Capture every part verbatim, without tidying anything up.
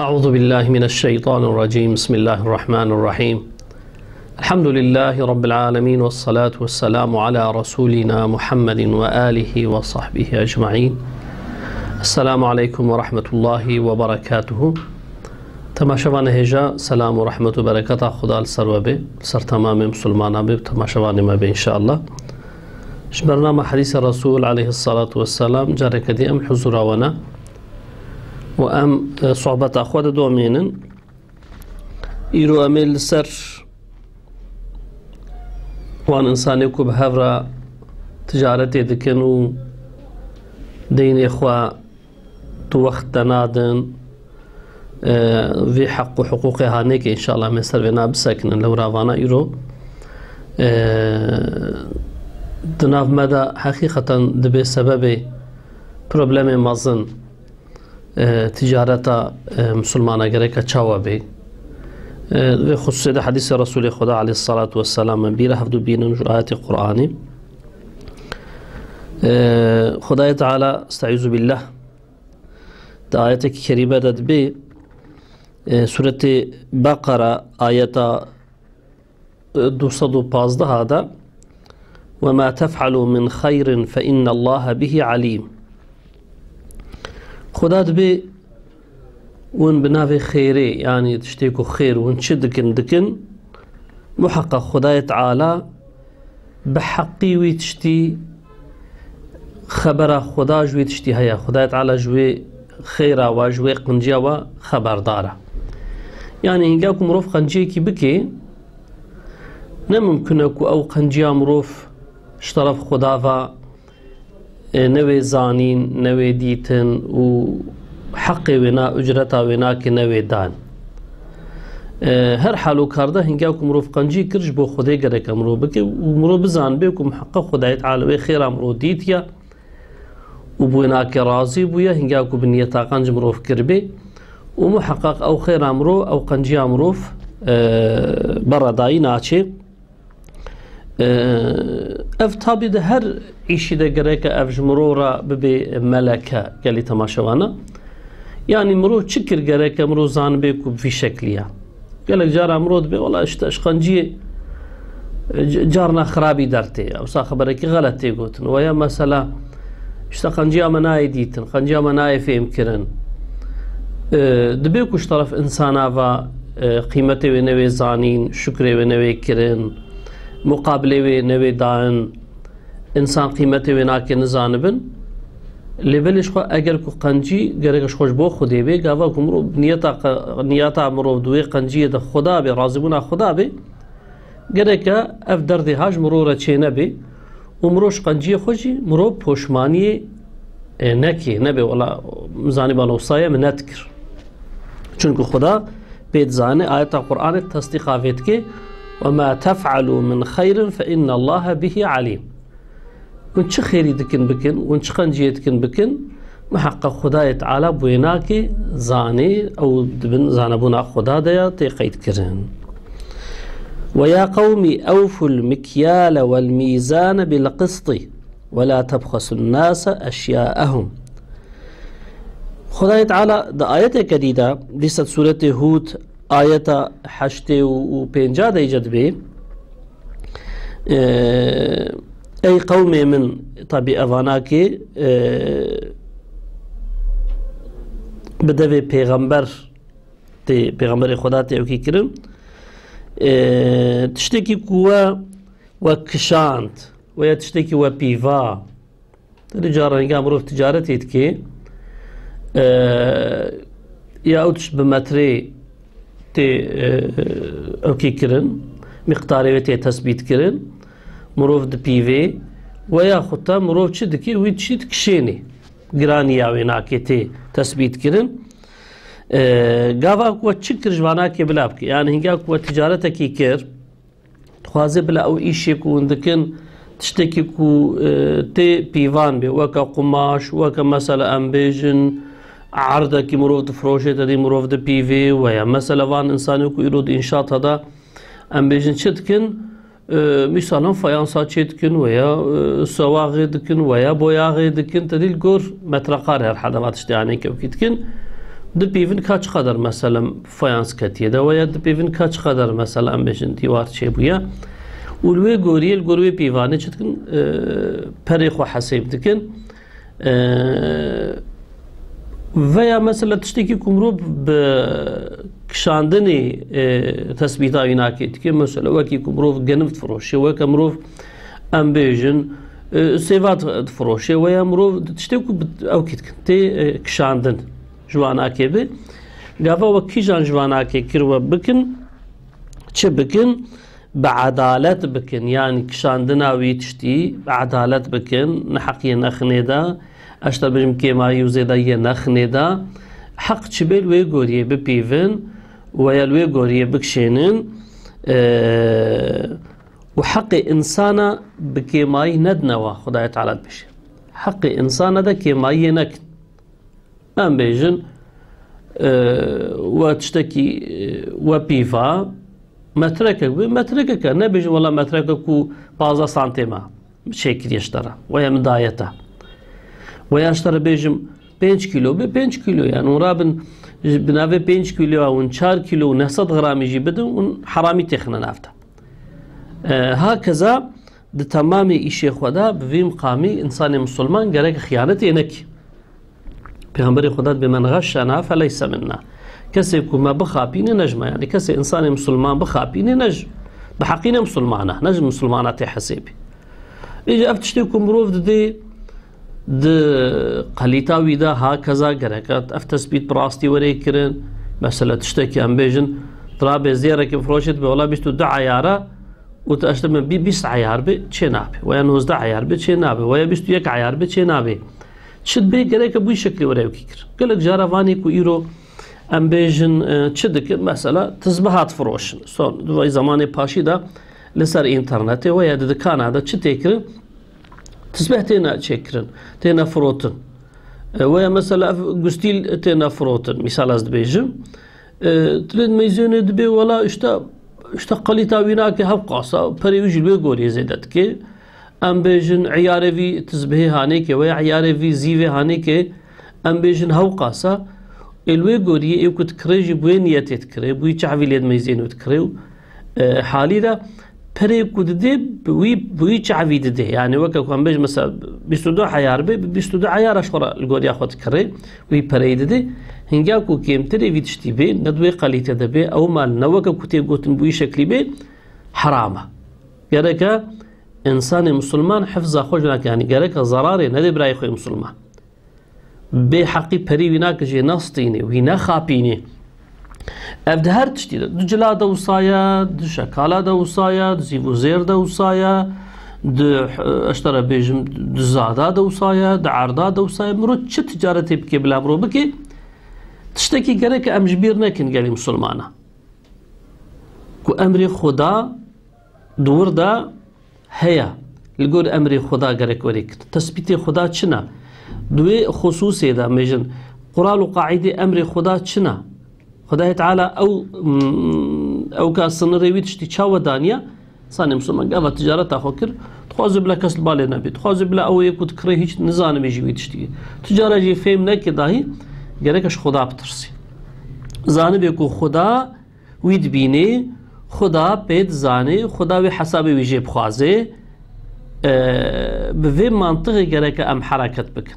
أعوذ بالله من الشيطان الرجيم. بسم الله الرحمن الرحيم. الحمد لله رب العالمين، والصلاة والسلام على رسولنا محمد وآله وصحبه أجمعين. السلام عليكم ورحمة الله وبركاته. Temaşevanê hêja, selam û rehmet û bereketa Xuda li ser we be, li ser temamê misilmana be, temaşevanê me be înşeallah. Ji bernama Hedîsa Resûl aleyhissalatu vesselam careke dî em huzura we ne û em, e, sohbeta xwe didomînin. Îro em ê li ser wan însanê ku bi hev re ticaretê dikin û deynê xwe tu wext de nadin, e, vê heq û hiqûqê hanê ke înşallah em ê ser vêna bisekinin. Lewra vana îro, e, di nav me de heqîqeten dibe sebebê problemê mezin, e, ticareta, e, misilmana gereke çawa bê. E, vê xusûsê de hedîsê Resûlê Xuda aleyhissalatu vesselam me bîra hevdû bînin ji ayetê Qur'anê. E, Xudayê Teala, estaizu billah, di ayetekî kerîme de dibê, e, Sûretê Beqera ayeta du sed û pazdeh de, "Ve ma tef'alu min xeyrin fe innallaha bihi alim." Xuda dibê hûn bi navê xêrê, yanî tiştê ku xêr hûn çi dikin, dikin, muheqeq Xudayê Teala bi heqî wî tiştî xebera Xuda ji wî tiştî heye. Xudayê Teala ji wê xêra we, ji wê qenciya we xeberdar e. Yanî hingê ku mirov qenciyekî bike, ne mimkun e ku ew qenciya mirov ji teref Xuda ve, e, ne wê zanîn, ne wê dîtin û heqê wê na, ucreta wê nake ne wê dan. E, her halûkarda hingê ku mirov qencî kir, ji bo Xwedê gereke mirov bike û mirov bizanibe ku miheqeq Xwedayê Teala wê xêra mirov dîtiye û bi wê nake razî bûye, hingê ku bi niyeta qenc mirov kiribe û miheqeq ew xêra mirov, ew qenciya mirov, e, beredayî naçe. Ev tabî di her îşî de gereke ev ji mirov re bibe meleke, gelî temaşevana. Yanî mirov çi kir gereke mirov zanibe ku bi vî şeklî ye. Gelek cara mirov dibe, wela işte ji qenciyê, e, c-, carna xirabî dertê. Wisa xeberekî xelet tê gotin. Weya mesela işte qenciya me nayê dîtin, qenciya me nayê fêhm kirin. E, dibe ku ji teref insana ve, e, qîmetê wê newê zanîn, şukrê wê newê kirin, muqabilê wê newê dayin, însan qîmetê wê nake nizanibin. Lê belê ji xwe eger ku qencî gerek ji xwe ji bo Xwedê bê, gava ku mirov niyeta qe-, niyeta mirov di wê qenciyê de Xweda bê, razîbûna Xweda bê, gereke ev derdê ha ji mirov re çênebê û mirov ji qenciyê xwe jî mirov poşmaniyê, e, neke, nebe wela zanîbana wisa ye min nedikir. Çunku Xuda pê dizane, ayeta Qur'anê tesdîqa vê dike, "Ve ma tef'alû min xeyrin fe innallaha bihi alîm." Hûn çi xêrî dikin bikin, hûn çi qenciyê dikin bikin, miheqeq Xudayê Teala bi wê nake, zanê, ew di bin zanebûna Xuda de ya tê qeydkirin. "Ve ya qewmî ewful mikyale wel mîzane bil qistî." "Ve la tebxesun nase eşyaehum." Xwedayê Teala di ayeteke dî de, dîsa sûretê Hûd, ayeta heştê û pênca de îca dibê, e, ey qewmê min, tabî evanakê, e, bi devê pêxember tê, pêxemberê Xweda tê ewkî kirin. E, tiştekî ku we, we kişand, we ya tiştekî we pîva, Tedî cara hingê mirov ticaretê dike, e, ya ew tişt bi metrê tê, e, ewkê kirin, miqdarê wê tê tesbît kirin, mirov dipîvê, we ya xwe te mirov çi dike, wî tiştî dikişênê. Giraniya wê nake tê tesbît kirin. E, gava ku we çi kir ji vanakê bila bike. Yani hinga ku we ticaretekî kir, Dixwaze bila ew îşê ku hûn dikin, tiştekî ku, e, tê pîvan bê, weke qumaş, weke mesela em bêjin erdekî mirov difiroşê, te dî mirov dipîvê, we ya mesela van însanê ku îro di înşata de em bêjin çi dikin, e, mîsalan fayansa çê dikin, we ya, e, sewaxê dikin, we ya boyaxê dikin, te dî li gor metrekarê herhalde va tiştê anê kewkî dikin. Dipîvin ka çiqeder, mesela, fayans ketiye de, weya dipîvin ka çiqeder, mesela, em bêjin dîwar çêbûye. Û li wê goriyê, li gor wê pîvanê çi dikin, e, perê xwe hesêb dikin. E, veya, mesela, tiştekî ku mirov bi kişandinê, e, tesbîta wî nake dike. Mesela, wekî ku mirov geniv difiroşe, weke mirov, em bêjin, e, sêva difiroşe, weya mirov tiştê ku bi, ew kî dikin, tê, e, kişandin. Ji wanakê bi. Gava we kîjan ji wanakê kir we bikin, çi bikin? Bi edalet bikin. Yanî kişandina wî tiştî bi edalet bikin. Neheqiyê nexinê de. Eşta bêjim kêmayî û zêdayiyê nexinê de. Heq çi bê li wê goriyê bipîvin, weya li wê goriyê bikişênin. Ee, û heqê insana bi kêmayî nedine wa, Xwedayê Teala dibêje. Heqê insana de kêmayiyê nekin. Em bêjin, e, we tiştekî, e, we pîva, metrekek bi, metrekek e. Nebêjin, wela metrekek ku pazdeh santê me çêkiriye ji te re. Weya min daye te. Weya ji te re bêjim, pênc kîlo bi, pênc kîlo. Yani hûn rabin, ji, bi navê pênc kîloya hûn çar kîlo û neh sed gramî jî bidin, hûn heramî têxine nav te. E, hakeza di temamê îşê xwe de bi vî miqamî însanê misilman gerek xiyanetê nekî. Pêxemberê Xweda dibê, "Men xeşşena feleyse minna." Kesê ku me bixapîne ne ji me, yani kesê însanê misilman bixapîne ne ji, bi heqî ne misilman e, ne ji misilmana tê hesêbî. Îca ev tiştê ku mirov didê, di qelîta wî de hakeza gereke ev tesbît bi rastî were kirin. Mesela tiştekî em bêjin, rabê zêrekê firoşê dibe, wela bîst û du eyar e û tu eşte min bî bîst eyar be, çê nabe. Weya nozdeh eyar be, çê nabe. Weya bîst û yek eyar be, çê nabe. Çi dibe gereke bûyî şeklî were wekî kir. Gelek cara vanê ku îro em bêjin, e, çi dikin? Mesela tizbihat firoşin. Son, di vay zamanê paşî de li ser înternetê weya di dikana de çi tê kirin? Tizbeh têne çêkirin, têne firotin. E, weya mesela ev gustîl têne firotin, misal ez dibêjim. E, tu lê meyzênê dibê, wela işte, işte qelîta wî nake hewqasa, perê wî jî li wê gorî zêde dike. Em bêjin eyarê vî tizbihê hanêke, weya eyarê vî zîvê hanêke, em bêjin hewqasa. Ê li wê gorî ê ku dikirê jî bi wê niyetê dikirê, bi wî çavî lê dimeyzênê û dikirê û, e, halî de perê ku didê, bi wî, bi wî çavî didê. Yani weke ku em bêjin, mesela bîst û du eyar be, bi bîst û du eyar ji xwe re li goriya xwe dikirê, wî pereyê didê. Hinga ku kêmtirê vî tiştî bê, ne di wê qelîte de bê, ew mal ne weke ku tê gotin bi wî şeklî bê, heram e. Gereke însanê misilman hifza xwe ji nake, yani gereke zerarê nedê birayê xwe yê misilman. Bê heqî perî wî nake jê nestînê, wî nexapînê. Ev di her tiştî de, di cila de wisa ye, di şekala de wisa ye, di zîv û zêr de wisa ye, di, eh, ez te re bêjim, di zada de wisa ye, di erda de wisa ye. Mirov çi ticaretê bike, bila mirov bike, tiştekî gereke em ji bîr nekin gelê misilmana. Ku emrê Xweda di wir de heye. Li gor emrê Xweda gerek werê kirin. Tesbîtê Xweda çi ne? Di wê xusûsê de mêjin, qural û qaîdê emrê Xweda çi ne? Xwedayê Teala ew, mm, ew ka sinirê wî tiştî çawa daniye? Sanê misilman gava ticareta xwe kir, dixwaze bila kes li balê nebê. Dixwaze bila ew yê ku dikirê hîç nizanibê jî wî tiştî. Ticara jî fêm neke dahî, gereke ji Xweda bitirsî. Zanibê ku Xweda wî dibînê, Xuda pê dizanê, Xuda wê hesabê wî jê bixwazê. E, bi vê mantiqê gereke em hereket bikin.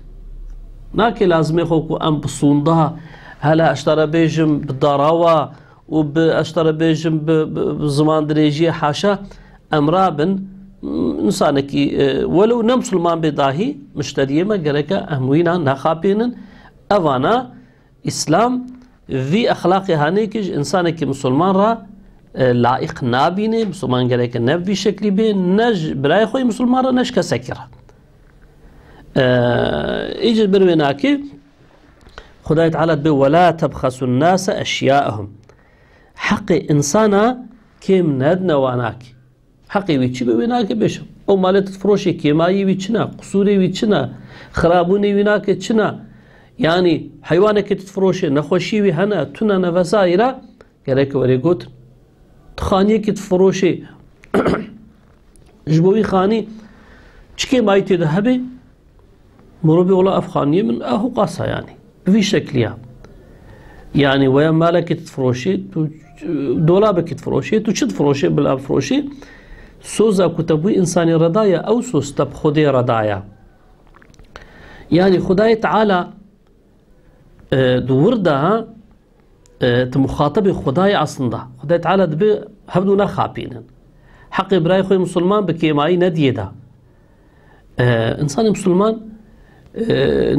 Nake lazimê xwe ku em bi sûnda, hele ez te re bêjim bi darawa û bi, ez te re bêjim bi, bi, bi ziman dirêjiyê, haşa, em rabin, m-, însanekî, e, welew ne misilman bê dahî, mişteriyê me gereke em wîna nexapênin. Evana Îslam vî exlaqê hanê ke ji însanekî misilman re, e, laîq nabîne. Misilman gereke ne bi vî şeklî bê, ne ji birayê xwe yê misilman re, ne ji kesekî re. E, îcar ber wê nake, Xwedayê Teala dibê, "Wela tebxesun nase eşyaehum." Heqê însana kêm nedine wanakî. Heqê wî çi be wê nake bêje. Ew malê tu difiroşê kêmayî wî çi ne, qisûrê wî çi ne, xirabûnê wî nake çi ne. Yanî heywanekê tu difiroşê, nexweşî wî hene, tune ne vesaîre, gerek were gotin. Tu xaniyekê difiroşê, ji bo wî xanî çi kêmayî tê de hebe, Mirov bê, wela ev xaniyê min, ew qasa yanî. Bi vî şekliya. Yanî weya malekî tu difiroşî, tu dolabekî difiroşî, tu çi difiroşî, bila bifiroşî, soza ku te bû însanî re daye, ew soz te bi Xwedê re daye. Yanî Xwedayê Teala, e, di wir de, ha, e, tu muxatebê Xwedayê aslında. Xwedayê Teala dibe hevdû nexapînin. Heqê birayê xwe musulman bi kêmayî nediyê de. E, însanê musulman, e,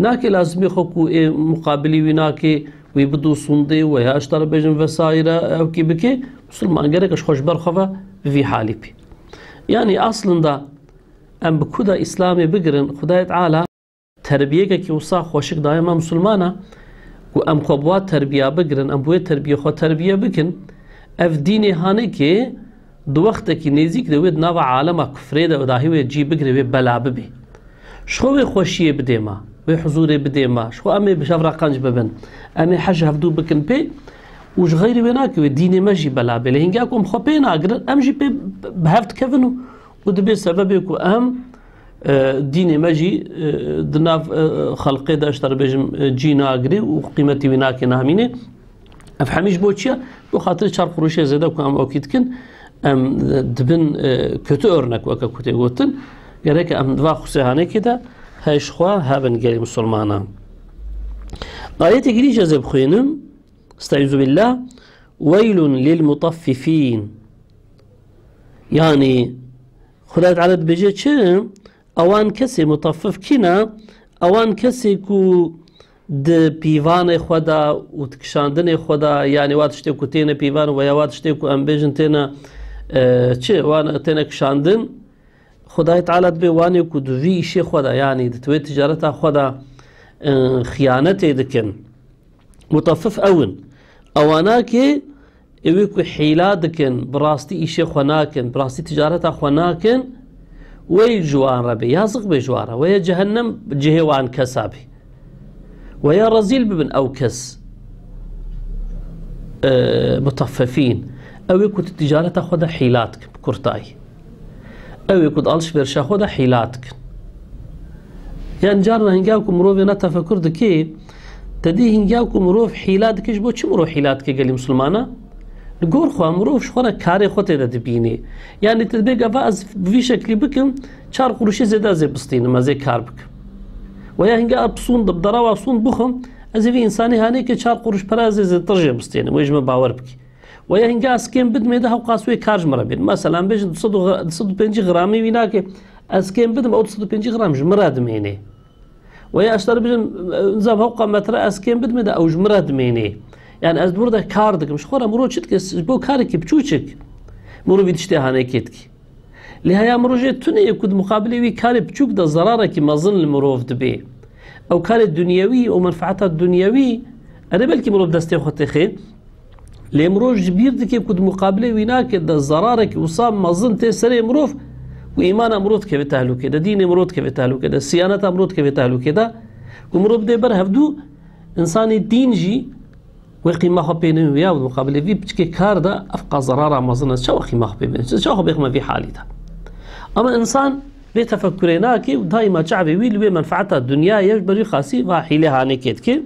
nake lazimê xwe ku ê muqabilî wî nake, wî bidûsûndê, weya ji te re bêjin vesaire, ew kî bike, musulman gerek ji xwe ji ber xwe ve bi vî halî bî. Yanî aslında em bi ku de Îslamê bigirin, Xwedayê Teala terbiyekekî wisa xweşik daye me misilmana, ku em xwe bi wa terbiya bigirin, em bi wê terbiyê xwe terbiye bikin. Ev dînê hanekê di wextekî nêzîk de wê di nava alema kufrê de û dahî wê cî bigire, wê bela bibê. Ji xwe wê xweşiyê bidê me, wê huzûrê bidê me, ji xwe em ê bi şevra qenc bibin, em ê hej hevdû bikin pê û ji xeyrî wê nake wê dînê me jî bela bê. Lê hingê ku em xwe pê nagirin, em jî pê bi hev dikevin û, û dibê sebebê ku em, e, dînê me jî, e, di nav, e, xelqê de, ji te re bêjim, e, cî nagirê û qîmetî wî nake, nahmînê. Ev hemî ji bo çi ye? Bo xatirê çar quruşê zêde ku em okî dikin, em, e, dibin, e, kötü örnek weke ku tê gotin. Gerek em di va xusê hanekê de hej xwe hebin gelî musulmana. Ayetê girî jê zê bixwînim. Estaizu billah. Weylun lil mutaffifîn. Yanî, Xwedayê Teala dibêje çi? Ewan kesê mutaffif kî ne? Ewan kesê ku di pîvanê xwe de û di kişandinê xwe de, yanî wa tiştê ku têne pîvan, weya wa tiştê ku em bêjin têne, e, çi? Wan têne kişandin. Xwedayê Teala dibê wanê ku di vî îşê xwe de, yanî di wê ticareta xwe de, e, xiyanetê dikin. Mutaffif ew in. Ewana ki, ewê ku hîla dikin, bi rastî îşê xwe nakin, bi rastî ticareta xwe nakin, wey ji wan re bê, yazık bê ji wan re. Weya cehennem cihê wan kesa bê. Weya rezîl bibin ew kes. E, mutaffifîn. Ew ê ku di ticareta xwe de hîla dikin, bi kurtayî. Ew ê ku di alişverişa xwe de hîla dikin. Yan carna hinga ku mirovê ne tefekur dikê, te dî hinga ku mirov hîla dike, ji bo çi mirov hîla dike gelî misilmana? Li gor xwe mirov ji xwe re karê xwe tê de dibînê. Yanî tu dibê gava ez bi vî şeklî bikim, çar quruşê zêde ez ê bistînim, ez ê kar bikim. Weya hinga ez bi sûnd, bi derawa sûnd bixwim, ez ê vî însanî hanê ke çar quruş pere ez ê zêdetir jê bistênim, wê ji min bawer bikî. Weya hinga ez kêm bidimê de hewqas wê kar ji min re bêt. Mesela em bêjin du sed û, du sed û pêncî gramî wî nake, ez kêm bidim, ew du sed û pêncî gram ji min re dimênê. Weya ez te re bêjim, nizam hewqa metre ez kêm bidimê de ew ji min re dimênê. Yani ez di wir de kar dikim. Ji xwe re mirov çi dike? Ji bo karekî biçûçik mirovî tiştê hanekê dike. Lê heya mirov jê tune ye ku di muqabilê wî karê biçûk de zerarekî mezin li mirov dibê. Ew karê dunyewî û menfaeta dunyewî, erê belkî mirov destê xwe têxê, lê mirov ji bîr dike ku di muqabilê wî nake de zerarekî wisa mezin tê serê mirov, ku îmana mirov dikeve tehlûkê de, dînê mirov dikeve tehlûkê de, siyaneta mirov dikeve tehlûkê de, ku mirov bidê ber hevdû, însanê dîn jî wê qîma xwe pê neyên, ya muqabilê vî piçikê kar de ev qas zerara mezin e. Çawa qîma xwe pê bêne? Çawa xwe bêxime vî halî de? Ama însan vê tefekurê nake û daîma çavê wî li wê menfaeta dinyayê ye, ji ber wî xasî va hîlê hanekê dike.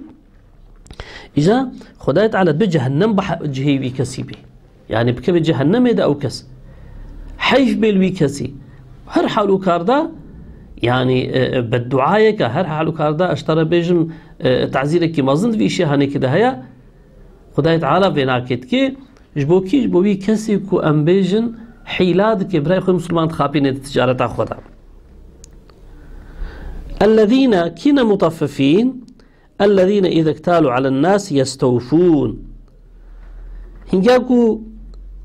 Îja Xwedayê Teala bi cehennem bi he-, cihê wî kesî bê. Yani bikeve cehennemê de ew kes. Heyf bê li wî kesî. Her hal û kar de, yani, e, e, bedduayeke, her hal û kar de, ez te re bêjim, e, tazîrekî mezin di vî îşê hanekê de heye. Xwedayê Teala vê nakê dike, ji bo kî? Ji bo wî kesî ku em bêjin hîla dike, birayê xwe misilman dixapîne di ticareta xwe de. Ellezîne kîne mutaffifîn, ellezîne îze ktalû alen nâs yestewfûn. Hinga ku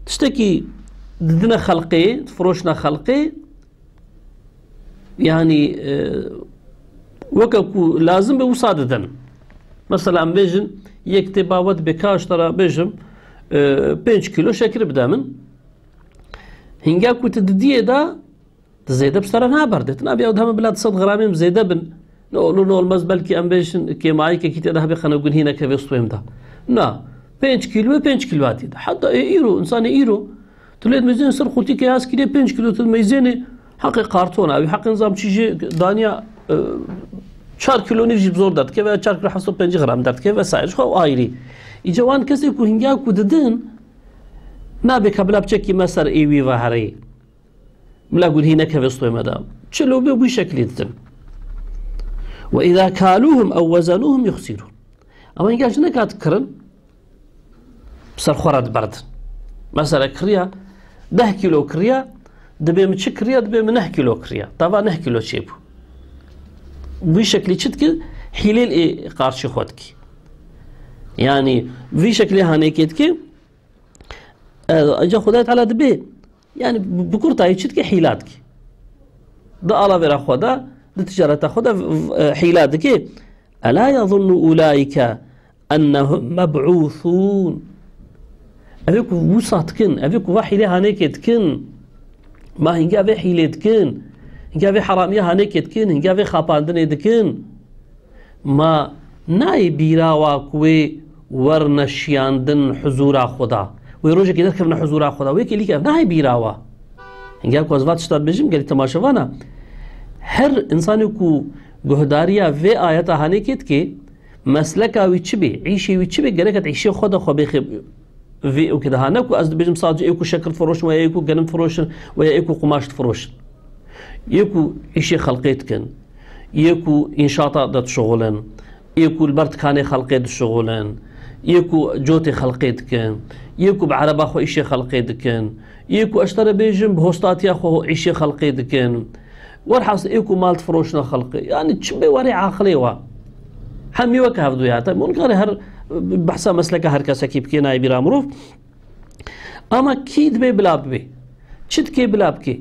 tiştekî didine xelqê, difiroşine xelqê, yanî, e, weke ku lazim be wisa didin. Mesela em bêjin, yek tê ba we dibê ka ji te re bêjim, e, pênc kîlo şekir bide min. Hinga ku tu didiyê de, di zêde bi te re naberdê. Tu nabê ew diheme bila du sed gramê min zêde bin. Ne olur ne olmaz belkî em bêjin kêmayîkekî tê de hebe xenegunhî nekeve stûyê min de. Na, pênc kîlo, pênc kîlo hatî de. Heta ê îro, însanê îro, tu lê dimêzên ser qutîkê ya ez kîlê pênc kîlo tu dimeyzênê, heqê kartona, wî heqê nizam çî jê daniya, e, çar kîlo nîv jî bi zor derdikeve, çar kîlo heft sed û pêncî gram derdikeve vesaire. Ji xwe ew ayrî. Îca wan kesê ku hingiya ku didin, nabe ka bila biçekî me ser ê wî ve herê. Bila ku hî nekeve stoyê me de. Çilo be wî şeklî didin. Ve îza kâlûhum ew wezenûhum yuxsîrûn. Ama hingiya ji nekat kirin, bi ser xwe re diberdin. Mesela kiriya, deh kîlo kiriya, dibê min çi kiriya, dibê min neh kîlo kiriya. Tava neh kîlo çêbû. Wî şeklî çi dikî? Hîlê li qarşî xwe dikî. Yanî, vî şeklî hanêkê dikî, e, îca Xwedayê Teala dibê, yanî, bi, bi kurtayî çi dikî? Hîla dikî. Di alavêra xwe de, di ticareta xwe de, v-, v-, e, hîla dikî. Ela yezunnu ulaîke ennehum meb'ûthûn. Ev ê ku wisa dikin, ev ê ku va hîlê hanêkê dikin, ma hinga vê hîlê dikin, hinga vê heramiya hanêkê dikin, hinga vê xapandinê dikin, ma nayê bîra wa ku wê werne şiyandin huzûra Xweda, wê rojekê derkevne huzûra Xweda, wê kêlîke ev nayê bîra wa. Hinga ku ez va tişta dibêjim, gelî temaşevana, her insanê ku guhdariya vê ayeta hanêkê dike, mesleka wî çi bê, îşê wî çi bê, gerek et îşê xwe de xwe bêxe vê û kê de. Ha, ne ku ez dibêjim sadece ê ku şekir firoşin, weya ê ku genim firoşin, weya ê ku qumaş difiroşin. Yê ku îşê xelqê dikin, yê ku înşata de dişuxulin, yê ku li ber tikanê xelqê dişuxulin, yê ku cotê xelqê dikin, yê ku bi ereba xwe îşê xelqê dikin, yê ku ez te re bêjim bi hostatiya xwe îşê xelqê dikin. Werhasil ê ku mal difiroşine xelqê. Yanî çi bê werê aqilê wa. Hemî weke hevdû ya. Tabii hûn karê her behsa mesleka her kesekî bikê nayê bîra mirov. Ama kî dibê bila bibê? Çi dikê bila bikê?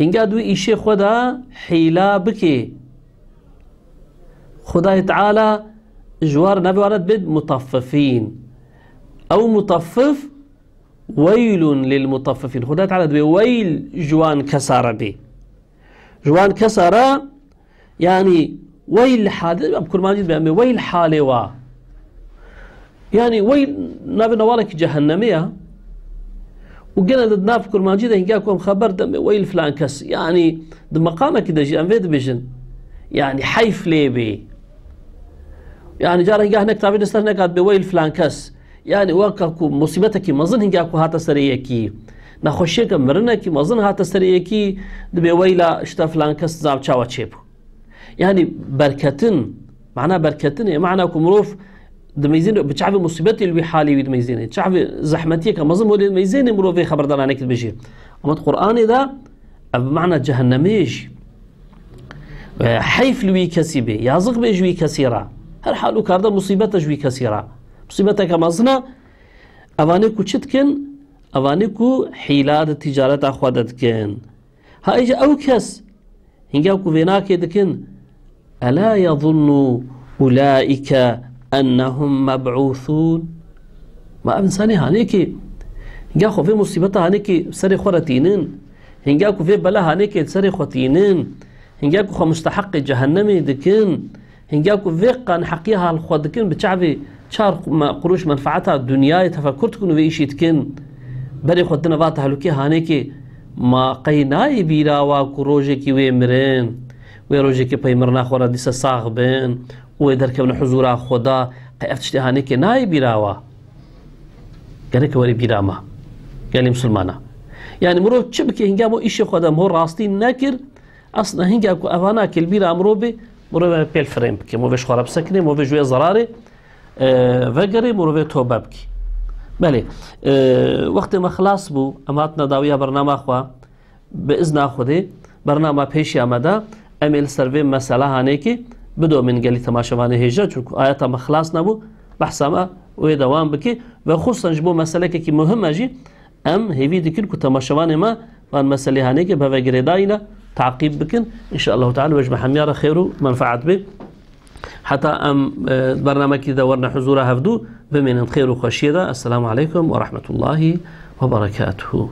Hinga di wî îşê xwe de hîla bikê. Xwedayê Teala ji war navê wan re dibê mutaffifîn. Ew mutaffif, weylun lil mutaffifîn. Xwedayê Teala dibê weyl ji wan kesa re bê. Ji wan kesa re, yanî, weyl hal, em kurmancî dibe, em ê weyl halê wa. Yanî, weyl navê newalekî cehennemê ya. Û gene di nav kurmancî de hinga ku em xeber de em ê weyl filan kes. Yanî, di meqamekî de jî em vê dibêjin. Yanî, heyf lê bê. Yanî, cara hinga hinek tavê li ser nekat bê weyl filan kes. Yanî weka ku musîbetekî mezin hinga ku hate serê yekî, nexweşiyeke mirinekî mezin hate serê yekî, dibê weyla işte filan kes zam çawa çêbû. Yanî berketin, mana berketinê, mana ku mirov dimeyzêne, bi çavê musîbetê li wî halê wî dimeyzêne. Çavê zehmetiyeke mezin holê dimeyzêne mirov vê xeberdananekî dibêjê. Ama di Qur'anê de ev mana cehennemê jî. Ve heyf li wî kesî bê, yazık bê ji wî kesî re. Her hal û karda musîbete ji wî kesî re. Musîbeteke mezin e, evanê ku çi dikin? Evanê ku hîla di tîcareta xwe de dikin. Ha, îca ew kes, hinga ku vê nakê dikin, ela yezunnu ulaîke ennehum meb'ûthûn. Ma ev insanê hanêkê, hinga xwe vê musîbeta hanêkê serê xwe re tînin, hinga ku vê bela hanêkê serê xwe tînin, hinga ku xwe musteheqê cehennemê dikin, hinga ku vê qan heqiya hal xwe dikin, bi çavê çar me-, quruş menfaeta dinyayê tefekur dikin û vê îşî dikin, berê xwe dine va tehlukê hanêkê, ma qey nayê bîra wa ku rojekî wê mirin, wê rojekê pey mirina xwe re dîse sax bin û wê derkevin huzûra Xweda, qey ev tiştê hanêkê nayê bîra wa? Gerek were bîra me. Gelê misilmana. Yanî mirov çi bike, hinga mo îşê xwe de mo rastî nekir, aslında hinga ku evana kê li bîra mirov bê, mirov pêl firên bike, mirov ji xwe re bisekine, mirov ji wê zerarê, e, vegerê, mirov tobe bike. Belê, e, wextê me xilas bû, em hatine dawiya bernama xwe. Bi izna Xwedê, bernama pêşiya me de, em ê li ser vê mesela hanêkê bidomên gelî temaşevanê hêja, çunku ayeta me xilas nebû, behsa me wê dewam bike. Ve xususen ji bo meselekekî muhim e jî, em hêvî dikin ku temaşevanê me van meselê hanêkê bi heve girêdayî ne, taqîb bikin. Înşallahu Teala we ji me hemiya re xêr û menfaet bê. Heta em, e, bernamekî de werine huzûra hevdû, bimînin xêr û xweşiyê de. Esselamu aleykum ve rahmetullahi ve berekatuhu.